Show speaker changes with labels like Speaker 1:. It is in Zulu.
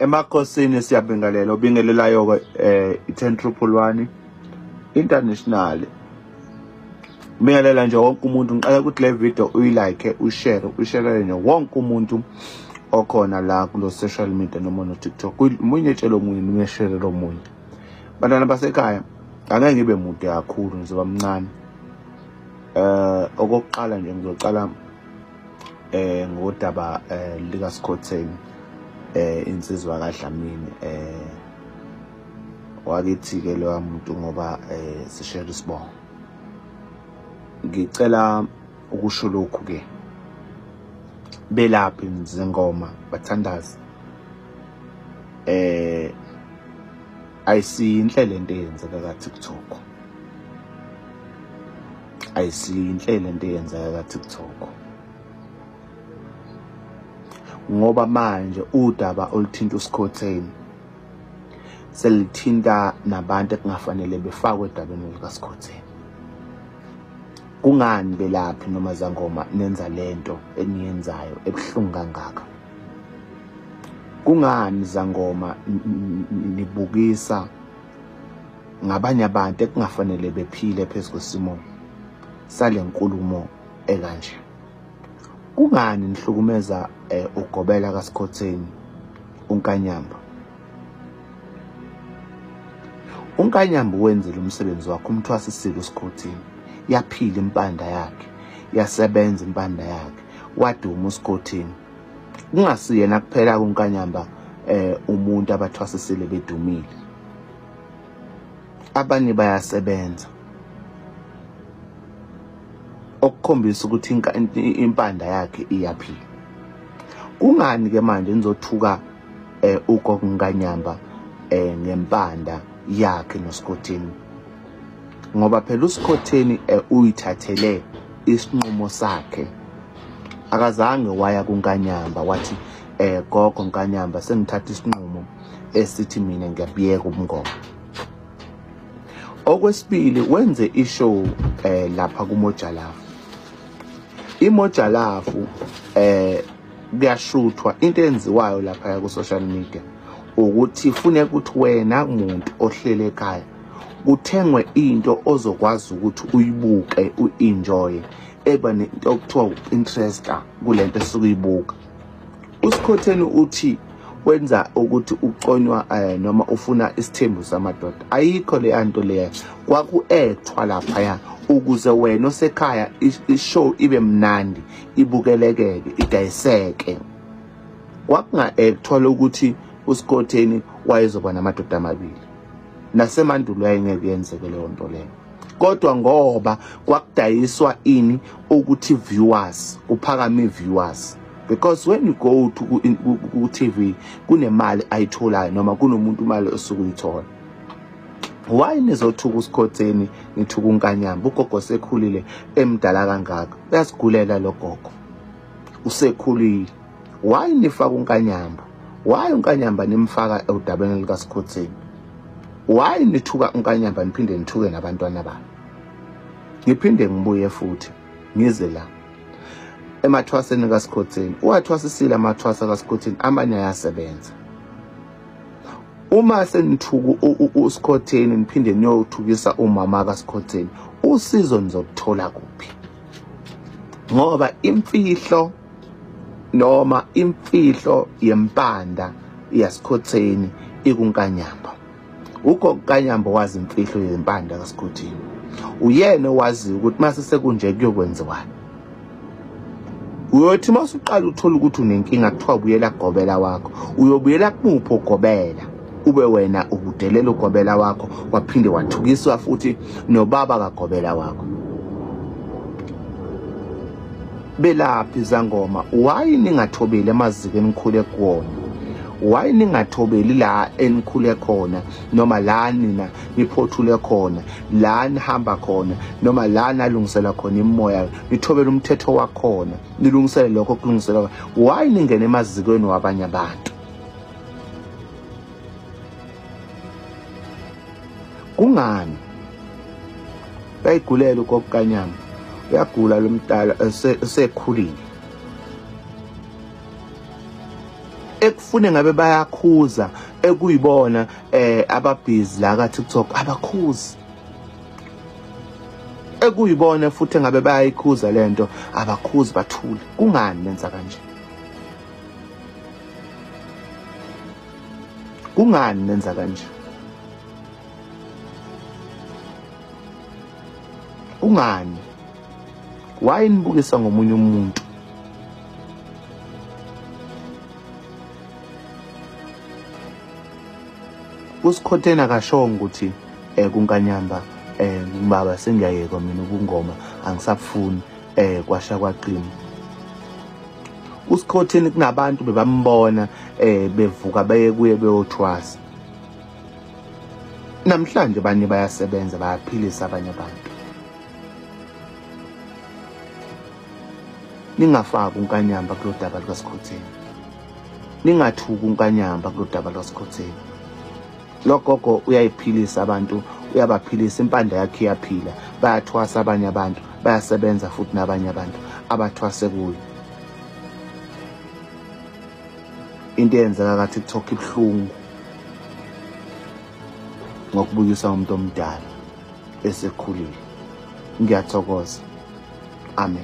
Speaker 1: Emakhosini siyabingelela obingelelayo-ke i-10 triple one international. Bingelela nje wonke umuntu, ngiqala ukuthi le video uyilike, ushare, usharele nje wonke umuntu okhona la kulo social media noma no TikTok. Munye etshela omunye, munye esharele omunye. Bantwana basekhaya, angeke ngibe mude kakhulu, ngizoba mncane. Okokuqala nje ngizocala ngodaba lika Skhotheni, insizwa kaDlamini, wakithi ke loya muntu ngoba sishare isibongo. Ngicela ukusho lokhu ke, belaphi zengoma bathandazi, ayisiyinhle lento eyenzeka ka TikTok, ayisiyinhle lento eyenzeka ka TikTok, ngoba manje udaba oluthinta uSkhotheni selithinta nabantu ekungafanele befakwe edabeni likaSkhotheni. Kungani belaphi noma zangoma nenza lento eniyenzayo ebuhlungu kangaka? Kungani zangoma nibukisa ngabanye abantu ekungafanele bephile phezu kwesimo sale nkulumo ekanje? Kungani nihlukumeza ugobela kaSkhotheni uNkanyamba? UNkanyamba wenzile umsebenzi wakhe, umthwasisile uSkhotheni, yaphila impanda yakhe, yasebenza impanda yakhe, waduma uSkhotheni. Kungasiyena kuphela kuNkanyamba umuntu abathwasisile bedumile, abanye bayasebenza, okukhombisa ukuthi impanda yakhe iyaphila. Kungani ke manje nizothuka ugogo Nkanyamba ngempanda yakhe noSkhotheni? Ngoba phela uSkhotheni uyithathele isinqumo sakhe, akazange waya kuNkanyamba wathi gogo Nkanyamba sengithatha isinqumo esithi mina ngiyabuyeka ubungoma. Okwesibili, wenze ishow lapha kuMoja Love. IMoja Love kuyashuthwa, into eyenziwayo lapha ku social media ukuthi funeka ukuthi wena muntu ohlele ekhaya kuthengwe into ozokwazi ukuthi uyibuke, uenjoy, eba nento okuthiwa interesta kulento esukuyibuka. USkhotheni uthi wenza ukuthi uconywa noma ufuna isithembu samadoda. Ayikho le nto leya, kwaku-actwa laphaya ukuze wena osekhaya ishow ibe mnandi, ibukelekeke, idayiseke. Kwakunga-actwa lokuthi uSkhotheni wayezoba namadoda amabili. Nasemandulo yayingeke yenzeke leyo nto leyo, kodwa ngoba kwakudayiswa ini ukuthi viewers kuphakame viewers, because when you go to ku TV kunemali ayitholayo noma kunomuntu imali osuke uyithola. Why nizothuka uSkhotheni nithuka uNkanyamba? Ugogo sekhulile, emdala kangaka, uyasigulela lo gogo, usekhulile. Why nifaka uNkanyamba? Why uNkanyamba nimfaka odabeni likaSkhotheni? Why nithuka uNkanyamba niphinde nithuke nabantwana babo? Ngiphinde ngibuye futhi ngize la emathwaseni kaSkhotheni. Uwathwasisile amathwasa kaSkhotheni, amanye ayasebenza. Uma senithuka uSkhotheni niphinde niyothukisa umama kaSkhotheni, usizo nizokuthola kuphi? Ngoba imfihlo noma imfihlo yempanda yaSkhotheni ikuNkanyamba. Ugogo Nkanyamba wazi imfihlo yempanda kaSkhotheni, uyena owaziyo ukuthi mase sekunje kuyokwenziwani. Uyothi masuqala uthola ukuthi unenkinga kuthiwa buyela kugobela wakho, uyobuyela kumuphi ugobela ube wena ubudelela ugobela wakho, waphinde wathukiswa futhi nobaba kagobela wakho? Belaphi zangoma, why ningathobeli amaziko enikhule kuwona? Why ningathobeli la enikhule khona, noma la nina niphothule khona, la nihamba khona, noma la nalungisela khona imimoya, nithobele umthetho wakhona, nilungisele lokho okulungisela? Why ningene emazikweni wabanye abantu? Kungani bayigulela ugogo Kanyama? Uyagula lo mdala, esekhulile. Ekufune ngabe bayakhuza ekuyibona ababhizi la ka TikTok abakhuzi. Ekuyibona futhi engabe bayayikhuza lento abakhuzi bathule. Kungani nenza kanje? Kungani nenza kanje? Kungani? Why nibukisa ngomunye umuntu? Usikhotheni akashongo ukuthi kuNkanyamba baba sengiyayekwa mina ubungoma angisabufuni kwasha kwaqina. Usikhotheni kunabantu bebambona bevuka beye kuye beyothwasa. Namhlanje banye bayasebenza bayaphilisa abanye abantu. Ningafaki uNkanyamba kulodaba likaSikhotheni. Ningathuki uNkanyamba kulodaba likaSikhotheni. Lo gogo uyayiphilisa abantu, uyabaphilisa, impande yakhe iyaphila. Bayathwasa abanye abantu, bayasebenza futhi nabanye abantu abathwase kuyo. Into eyenzeka ka TikTok ibuhlungu ngokubukisa umuntu omdala esekhulile. Ngiyathokoza. Amen.